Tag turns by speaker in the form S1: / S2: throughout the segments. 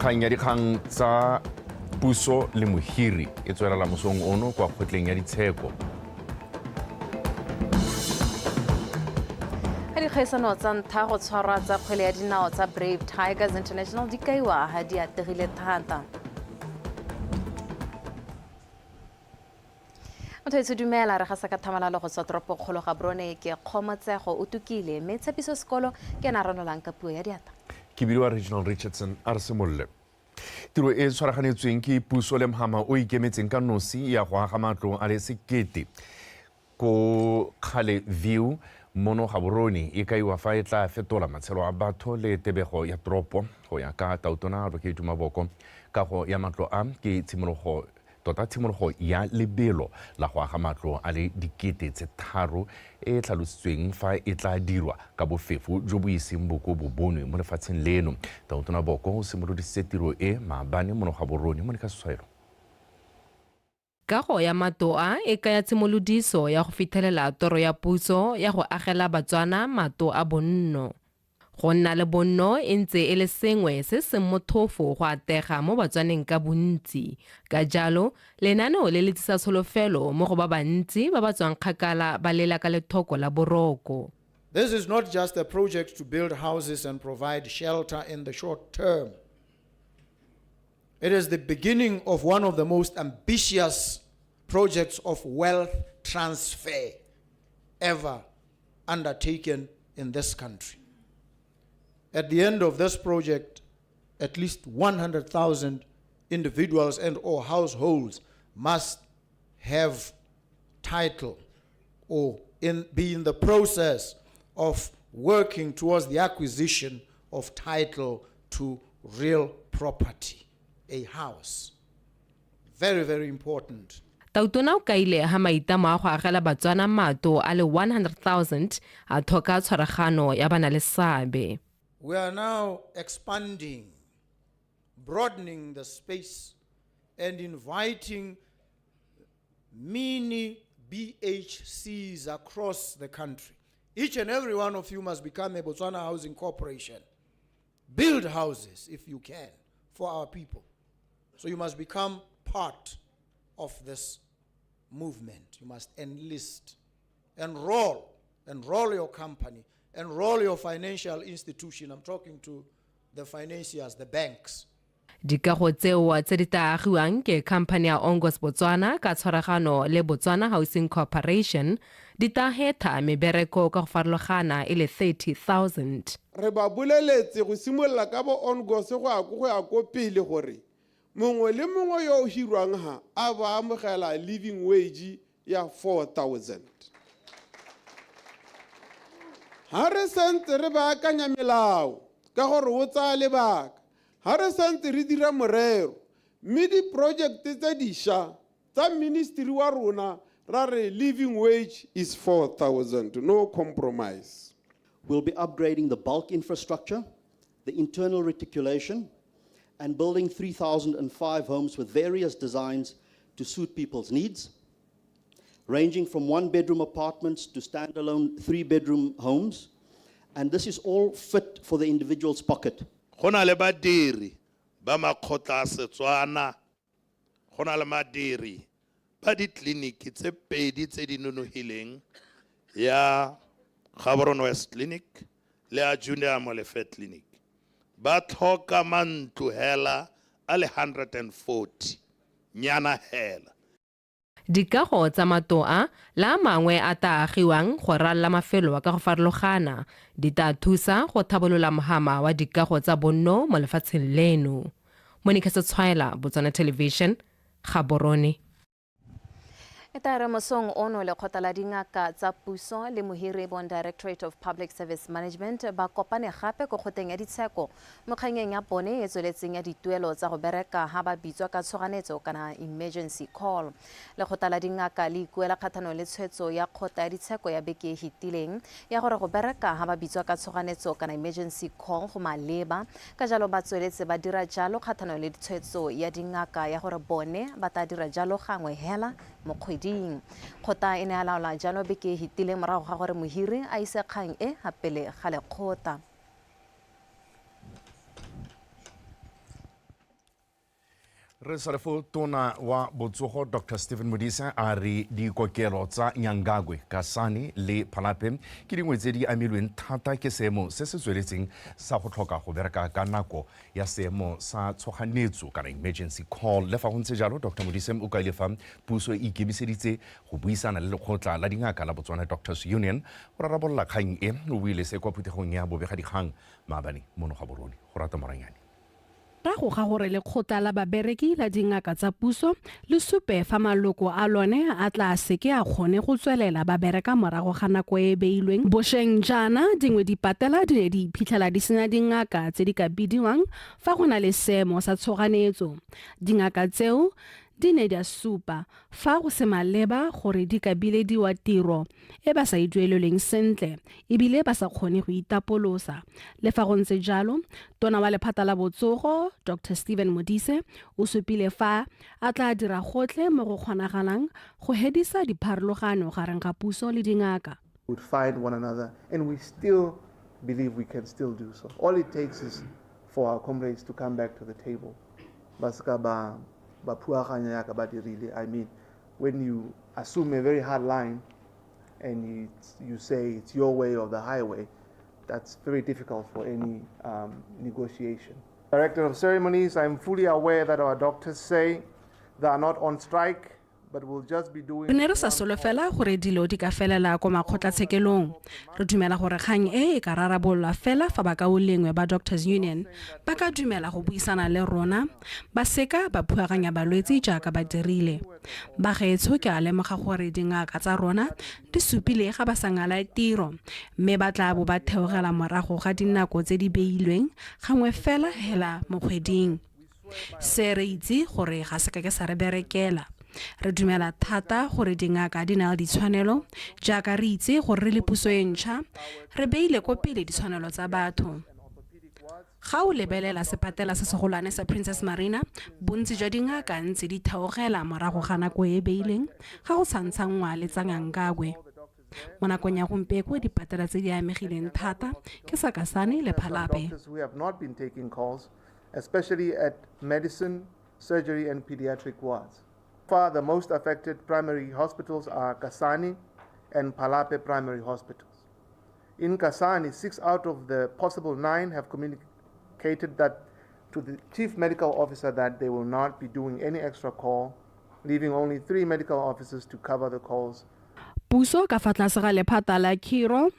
S1: Kgang ya dikgang tsa puso le mohiri e tswelela mosong ono kwa kgotleng ya ditsheko.
S2: Ga dikgaisano tsa ntlha go tshwarwa tsa kgwele ya dinao tsa Brave Tigers International di kaiwa ha di ategile thata. Motho etsho dumela, re gasa ka thamalalo go tswa toropokgolo Gaborone. Ke Kgomotsego o tukile mme Tshepiso Sekolo ke ena a ranolang ka puo ya diatla.
S1: Ke bidiwa Reginald Richardson, a re simolole. Tiro e e tshwaraganetsweng ke puso le mhama o ikemetseng ka nosi ya go aga matlo a le 1000 ko Kgale View mono Gaborone e kaiwa fa e tla fetola matshelo a batho le tebego ya toropo. Go ya ka Tautona Advocate Duma Boko, kago ya matlo a ke tshimologo tota tshimologo ya lebelo la go aga matlo a le 3000 e e tlhalositsweng fa e tla dirwa ka bofefo jo bo iseng bo ko bo bonwe mo lefatsheng leno. Tautona Boko o simolodisitse tiro e maabane mono Gaborone. Monica Setshwaelo.
S3: Kago ya matlo a e kaya tshimolodiso ya go fithelela toro ya puso ya go agela Batswana matlo a bonno. Go nna le bonno e ntse e le sengwe se seng mothofo go atega mo Batswaneng ka bontsi. Ka jalo, lenaneo le le tsisa tsholofelo mo go ba bantsi ba ba tswang kgakala ba lela ka lethoko la boroko.
S4: This is not just a project to build houses and provide shelter in the short term. It is the beginning of one of the most ambitious projects of wealth transfer ever undertaken in this country. At the end of this project, at least 100,000 individuals and or households must have title or be in the process of working towards the acquisition of title to real property, a house. Very, very important.
S3: Tautona o kaile ha maitamo a go agela Batswana matlo a le 100,000 a tlhoka tshwaragano ya ba-na le seabe.
S4: We are now expanding, broadening the space and inviting mini BHCs across the country. Each and every one of you must become a Botswana Housing Corporation. Build houses if you can for our people. So you must become part of this movement. You must enlist, enroll your company, enroll your financial institution. I'm talking to the financiers, the banks.
S3: Dikago tseo tse di tla agiwang ke khamphani ya Ongos Botswana ka tshwaragano le Botswana Housing Corporation di tla hetha mebereko ka go farologana e le 30,000.
S5: Re ba boleletse go simolola ka bo Ongos go ya ko go ya ko pele gore mongwe le mongwe yo o hirwang ha a ba amogela living wage ya 4000. Ha re santse re baakanya melao ka gore o tsaya lebaka, ha re santse re dira morero mme diprojekte tse dišwa tsa ministry wa rona ra re living wage is 4000, no compromise.
S6: We'll be upgrading the bulk infrastructure, the internal reticulation, and building 3,005 homes with various designs to suit people's needs, ranging from one-bedroom apartments to standalone three-bedroom homes. And this is all fit for the individual's pocket.
S7: Go na le badiri ba makgotla a Setswana, go na le madiri ba ditleliniki tse pedi tse di nonogileng ya Gaborone West Clinic le ya Junior Molefe Clinic. Ba tlhoka mantlo hela a le 140 nyana hela.
S3: Dikago tsa matlo a le a mangwe a tla agiwang go ralala mafelo ka go farologana di tla thusa go thabolola mohama wa dikago tsa bonno mo lefatsheng leno. Monica Setshwaela, Botswana Television, Gaborone.
S2: E tla re mosong ono lekgotla la dingaka tsa puso le mohiri bong Directorate of Public Service Management ba kopane gape ko kgoteng ya ditsheko mo kgangeng ya bone e tsweletseng ya dituelo tsa go bereka ha ba bitswa ka tshoganetso kana emergency call. Lekgotla la dingaka le ikuela kgathanong le tshwetso ya kgotla ya ditsheko ya beke e fetileng ya gore go bereka ha ba bitswa ka tshoganetso kana emergency call go maleba, ka jalo ba tsweletse ba dira jalo kgathanong le tshwetso ya dingaka ya gore bone ba tla dira jalo gangwe hela mo kgweding. Kgotla e ne ya laola jalo beke e fetileng morago ga gore mohiri a ise kgang e ga pele ga lekgotla.
S1: Re sa le fo, tona wa botsogo Dr Stephen Modise a re dikokelo tsa Nyangagwe, Kasane le Phalape ke dingwe tse di amilweng thata ke seemo se se tsweletseng sa go tlhoka go bereka ka nako ya seemo sa tshoganyetso kana emergency call. Le fa go ntse jalo, Dr Modise o kaile fa puso e ikemiseditse go buisana le lekgotla la dingaka la Botswana Doctors Union go rarabolola kgang e. O buile se kwa phuthegong ya bobegadikgang maabane mono Gaborone. Go rata Moranyane.
S8: Morago ga gore lekgotla la babereki la dingaka tsa puso le supe fa maloko a lone a tla seke a kgone go tswelela ba bereka morago ga nako e e beilweng bosheng jaana, dingwe dipatela di ne di iphitlhela di sena dingaka tse di ka bidiwang fa go na le seemo sa tshoganetso. Dingaka tseo di ne di a supa fa go se maleba gore di ka bilediwa tiro e ba sa e duelelweng sentle ebile ba sa kgone go itapolosa. Le fa go ntse jalo, tona wa lephata la botsogo Dr Stephen Modise o supile fa a tla dira gotlhe mo go kgonagalang go hedisa dipharologano gareng ga puso le dingaka.
S9: Would find one another, and we still believe we can still do so. All it takes is for our comrades to come back to the table. Ba seka ba phuaganya yaka ba dirile. I mean, when you assume a very hard line and you say it's your way or the highway, that's very difficult for any negotiation. Director of Ceremonies, I'm fully aware that our doctors say they are not on strike, but will just be doing.
S8: Re ne re sa solofela gore dilo di ka felela ko makgotlatshekelong. Re dumela gore kgang e e ka rarabololwa fela fa bakaulengwe ba Doctors Union ba ka dumela go buisana le rona, ba seka ba phuaganya balwetse jaaka ba dirile. Bagaetsho, ke a lemoga gore dingaka tsa rona di supile ga ba sa ngala tiro mme ba tla bo ba theogela morago ga dinako tse di beilweng gangwe fela hela mo kgweding. Se re itse gore ga se ka ke sa re berekela. Re dumela thata gore dingaka di na le ditshwanelo jaaka re itse gore re le puso e ntšha re beile ko pele ditshwanelo tsa batho. Ga o lebelela sepatela se segolwane sa Princess Marina, bontsi jwa dingaka ntse di theogela morago ga nako e beileng ga go tshwantshanngwa le tsa Ngangakwe. Mo nakong ya gompieko, dipatela tse di amegileng thata ke sa Kasane le Phalape.
S9: Doctors who have not been taking calls, especially at medicine, surgery, and pediatric wards. Far, the most affected primary hospitals are Kasane and Phalape primary hospitals. In Kasane, 6 out of the possible 9 have communicated that to the chief medical officer that they will not be doing any extra call, leaving only 3 medical officers to cover the calls.
S8: Puso ka fa tlase ga lephata la khiro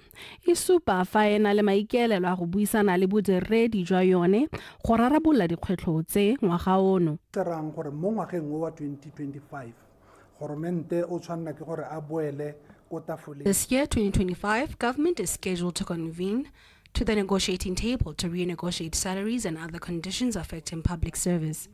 S8: e supa fa e na le maikaelelo a go buisana le bodiredi jwa yone go rarabolola dikgwetlho tse ngwaga ono.
S10: Se rayang gore mo ngwageng o wa 2025 goromente o tshwanela ke gore a boele ko tafoleng.
S8: This year, 2025, government is scheduled to convene to the negotiating table to renegotiate salaries and other conditions affecting public service.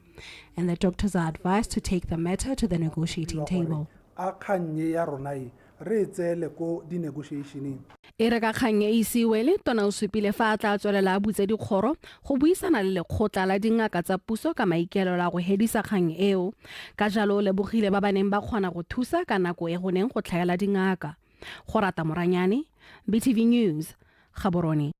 S8: And the doctors are advised to take the matter to the negotiating table.
S10: A kgannye ya rona e re e tseele ko di-negotiationeng.
S8: E re ka kgang e ise wele, tona o supile fa a tla tswelela a butse dikgoro go buisana le lekgotla la dingaka tsa puso ka maikaelelo a go hedisa kgang eo. Ka jalo o lebogile ba ba neng ba kgona go thusa ka nako e go neng go tlhaela dingaka. Go rata Moranyane, BTV News, Gaborone.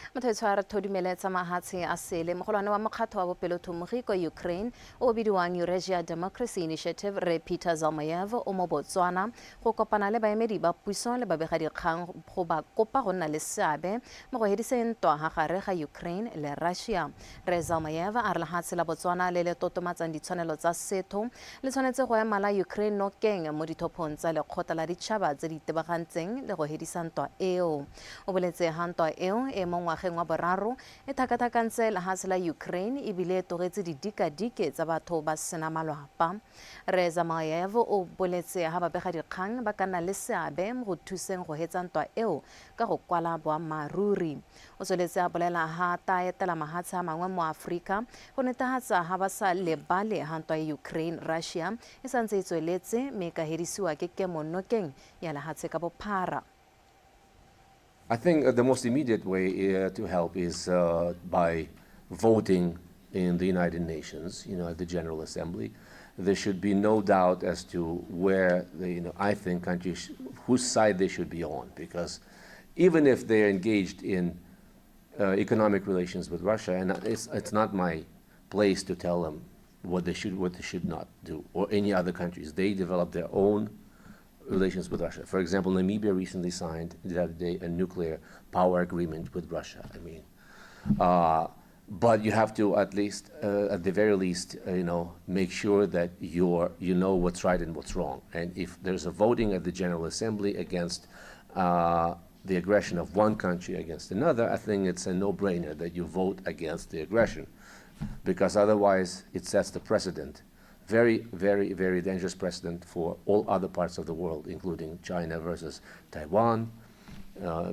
S2: Motho e tshwara thodumele tsa mahatshe a sele. Mogolwane wa mokgatho wa bopelothomogi kwa Ukraine o bidiwang Eurasia Democracy Initiative, re Peter Zalmayev, o mo Botswana go kopana le baemedi ba puso le babegadikgang go ba kopa go nna le seabe mo go hediseng ntwa ga gare ga Ukraine le Russia. Re Zalmayev a re lehatshe la Botswana le le totomatsang ditshwanelo tsa setho le tshwanetse go ema la Ukraine nokeng mo dithophong tsa lekgotla la ditšhaba tse di itebagantseng le go hedisa ntwa eo. O boletse ha ntwa eo e mo ngwageng wa boraro e thakathakantse lehatshe la Ukraine ebile e togetse didikadike tsa batho ba sena malwapa. Re Zamayev o boletse ha babegadikgang ba ka nna le seabe mo go thuseng go hetsa ntwa eo ka go kwala boammaaruri. O tsweletse a bolela ha ta etela mahatshe a mangwe mo Aforika go netefatsa ha ba sa lebale ha ntwa ya Ukraine Russia e santse e tsweletse mme e ka hedisiwa ke kemonokeng ya lehatshe ka bophara.
S11: I think the most immediate way to help is by voting in the United Nations, at the General Assembly. There should be no doubt as to where, I think countries, whose side they should be on, because even if they're engaged in economic relations with Russia, and it's not my place to tell them what they should, what they should not do, or any other countries. They develop their own relations with Russia. For example, Namibia recently signed the other day a nuclear power agreement with Russia. I mean, but you have to at least, at the very least, you know, make sure that you know what's right and what's wrong. And if there's a voting at the General Assembly against the aggression of one country against another, I think it's a no-brainer that you vote against the aggression, because otherwise it sets the precedent, very, very, very dangerous precedent for all other parts of the world, including China versus Taiwan,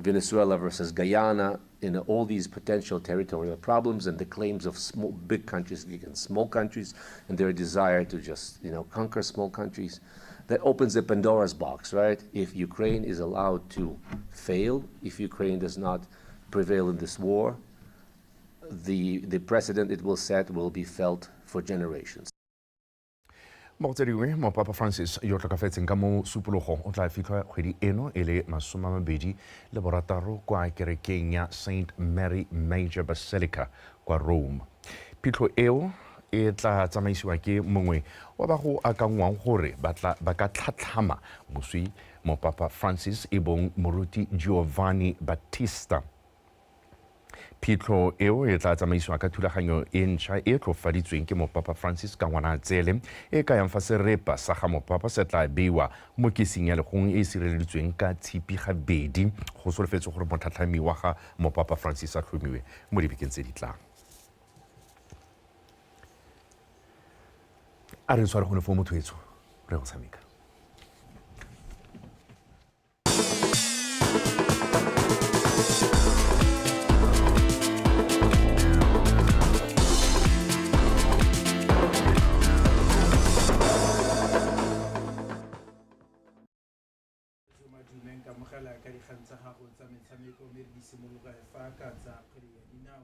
S11: Venezuela versus Guyana, you know, all these potential territorial problems and the claims of small, big countries against small countries and their desire to just, you know, conquer small countries. That opens a Pandora's box, right? If Ukraine is allowed to fail, if Ukraine does not prevail in this war, the precedent it will set will be felt for generations.
S1: Mo go tse dingwe, Mopapa Francis yo tlhokafetseng ka mo Supologo o tla fitlhwa kgwedi eno e le 26 kwa kerekeng ya St Mary Major Basilica kwa Rome. Phitlho eo e tla tsamaisiwa ke mongwe wa ba go akangwang gore ba ka tlhatlhama moswi Mopapa Francis e bong Moruti Giovanni Battista. Phitlho eo e tla tsamaisiwa ka thulaganyo e ntšha e tlofaditsweng ke Mopapa Francis ka ngwana tsele, e kayang fa serepa sa ga Mopapa se tla beiwa mo kesing ya legong e e sireleditsweng ka tshipi gabedi. Go solofetswe gore motlhatlhami wa ga Mopapa Francis a tlhomiwe mo dibekeng tse di tlang. A re tshware gone foo, motho etsho, re go tshameka.
S12: Madumeng kamogela ka dikgang tsa gago tsa metshameko, mme re di simologa fa ka tsa kgwele ya dinao.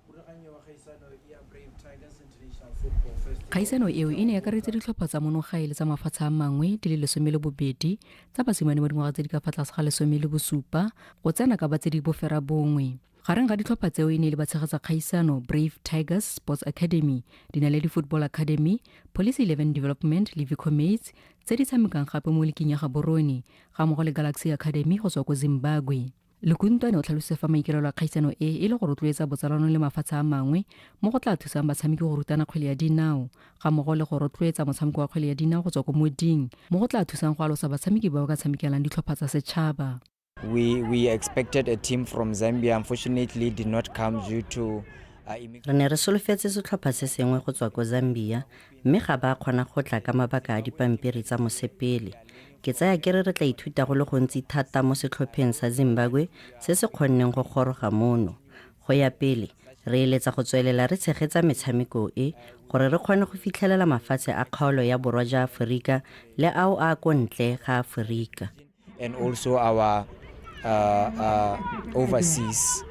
S12: Rulaganyo wa kgaisano ya Brave Tigers International Football Festival.
S13: Kgaisano eo e ne e akaretsa ditlhopha tsa monogae le tsa mafatshe a mangwe di le 12 tsa basimane ba dingwaga tse di ka fa tlase ga 17 go tsena ka ba tse di 9. Gareng ga ditlhopha tseo e ne e le batshegetsa kgaisano Brave Tigers Sports Academy, Dinaledi Football Academy, Police 11 Development le Vico Mates tse di tshamekang gape mo liking ya Gaborone, ga mmogo le Galaxy Academy go tswa ko Zimbabwe. Lekuntwane o tlhalositse fa maikaelelo a kgaisano e e le go rotloetsa botsalano le mafatshe a mangwe mo go tla thusang batshameki go rutana kgwele ya dinao, ga mmogo le go rotloetsa motshameko wa kgwele ya dinao go tswa ko moding mo go tla thusang go alosa batshameki ba ba ka tshamekelang ditlhopha tsa setšhaba.
S14: We expected a team from Zambia, unfortunately did not come due to
S15: Re ne re solofetse setlhopha se sengwe go tswa ko Zambia, mme ga ba kgona go tla ka mabaka a dipampiri tsa mosepele. Ke tsaya ke re re tla ithuta go le gontsi thata mo setlhopheng sa Zimbabwe se se kgonneng go goroga mono. Go ya pele, re eletsa go tswelela re tshegetsa metshameko e gore re kgone go fitlhelela mafatshe a kgaolo ya borwa jwa Aforika le ao a ko ntle ga Aforika.
S14: And also our overseas.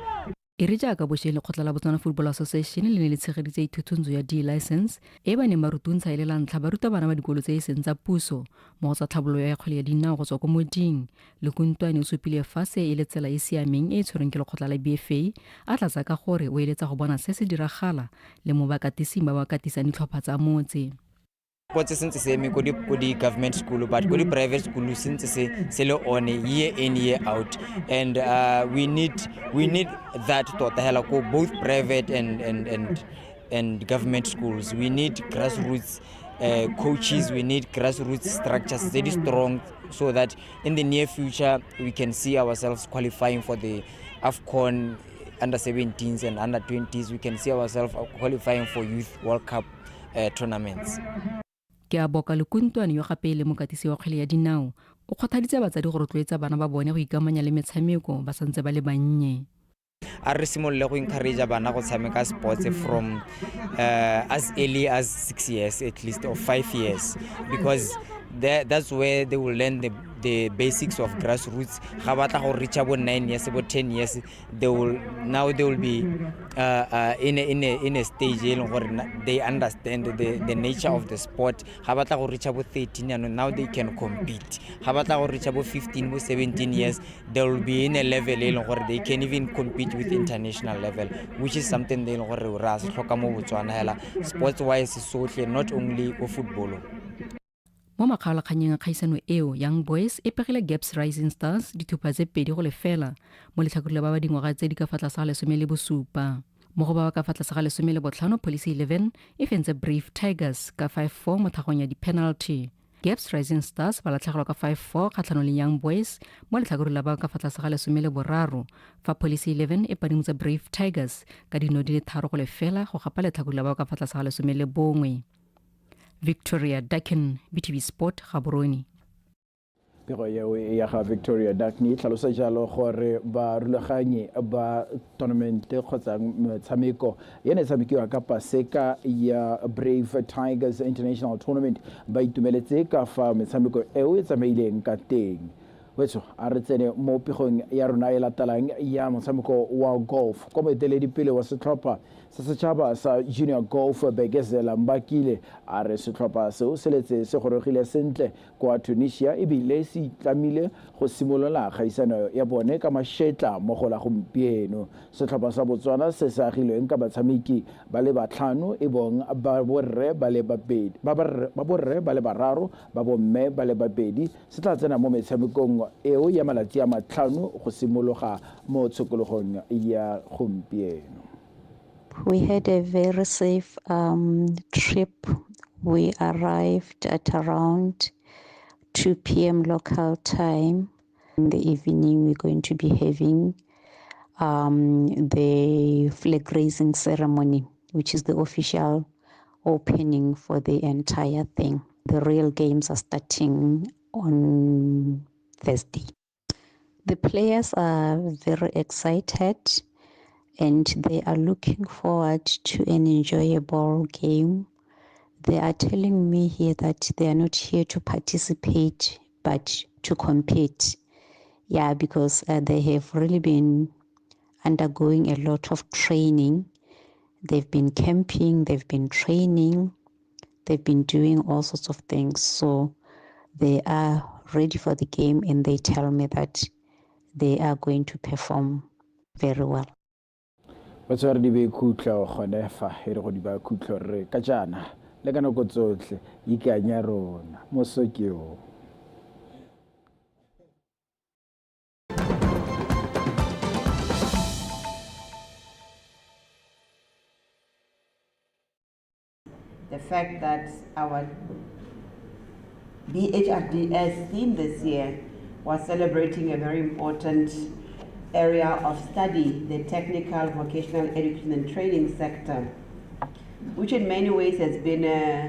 S13: E re jaaka bošeng lekgotla la Botswana Football Association le ne le tshegeditse ithutuntsho ya D-license e ba neng ba rutuntsha e le la ntlha barutabana ba dikolo tse e seng tsa puso mo go tsa tlhabololo ya kgwele ya dinao go tswa ko moding. Lekuntwane o supile fa se e le tsela e siameng e e tshwerweng ke lekgotla la BFA, a tlatsa ka gore o eletsa go bona se se diragala le mo bakatising ba ba katisang ditlhopha tsa motse.
S14: Sports se ntse se eme ko di government school, but ko di private school se ntse se le on year in, year out, and we need that tota hela ko both private and government schools. We need grassroots coaches, we need grassroots structures tse di strong, so that in the near future we can see ourselves qualifying for the AFCON under 17s and under 20s. We can see ourselves qualifying for Youth World Cup tournaments.
S13: Ke a boka Lekuntwane, yo gape e le mokatisi wa kgwele ya dinao, o kgothaditse batsadi go rotloetsa bana ba bone go ikamanya le metshameko ba santse ba le bannye.
S14: A re simolole go encourage bana go tshameka sports from as early as 6 years at least, or 5 years, because That's where they will learn the basics of grassroots. Ga batla go reacha bo 9 years, bo 10 years, they will now they will be in a stage e leng gore they understand the nature of the sport. Ga batla go reacha bo 13 yanong, now they can compete. Ga batla go reacha bo 15, bo 17 years, they will be in a level e leng gore they can even compete with international level, which is something e leng gore re a se tlhoka mo Botswana hela sports wise sotlhe, not only ko footballong.
S13: Mo makgaolakganyeng a kgaisano eo, Young Boys e pegile Gaps Rising Stars dithupa tse 2-0 mo letlhakoreng la ba ba dingwaga tse di ka fa tlase ga 17. Mo go ba ba ka fa tlase ga 15, Police 11 e fentse Brave Tigers ka 5-4 mo thagong ya di-penalty. Gaps Rising Stars ba latlhegelwa ka 5-4 kgatlhanong le Young Boys mo letlhakoreng la ba ka fa tlase ga 13, fa Police 11 e padimotse Brave Tigers ka dino di le 3-0 go gapa letlhakore la ba ka fa tlase ga 11. Victoria Dakin, BTV Sport, Gaborone.
S16: Pego eo ya ga Victoria Dackney tlhalosa jalo gore barulaganyi ba tournamente kgotsa metshameko e ne e tshamekiwa ka Paseka ya Brave Tigers International Tournament ba itumeletse ka fa metshameko eo e tsamaileng ka teng. Wetso, a re tsene mo pegong ya rona e latelang ya motshameko wa golf, kwa moeteledipele wa setlhopha sa setšhaba sa junior golf Bekezela Mbakile a re setlhopha seo se letse se gorogile sentle kwa Tunisia ebile se itlamile go simolola kgaisano ya bone ka mašetla mo go la gompieno. Setlhopha sa Botswana se se agilweng ka batshameki ba le batlhano e bong ba borre ba le babedi, ba borre ba le bararo, ba bomme ba le babedi, se tla tsena mo metshamekong eo ya malatsi a 5 go simologa mo tshokologong ya gompieno.
S17: We had a very safe trip. We arrived at around 2 p.m. local time. In the evening, we're going to be having the flag raising ceremony, which is the official opening for the entire thing. The real games are starting on Thursday. The players are very excited and they are looking forward to an enjoyable game. They are telling me here that they are not here to participate, but to compete. Yeah, because they have really been undergoing a lot of training. They've been camping, they've been training, they've been doing all sorts of things. So they are ready for the game and they tell me that they are going to perform very well.
S16: Batswari di be khutlo gone fa e re go di ba khutlo re ka jaana le ka nako tsotlhe ikanya rona moso ke o.
S18: The fact that our BHRDS theme this year was celebrating a very important area of study, the technical, vocational education and training sector, which in many ways has been a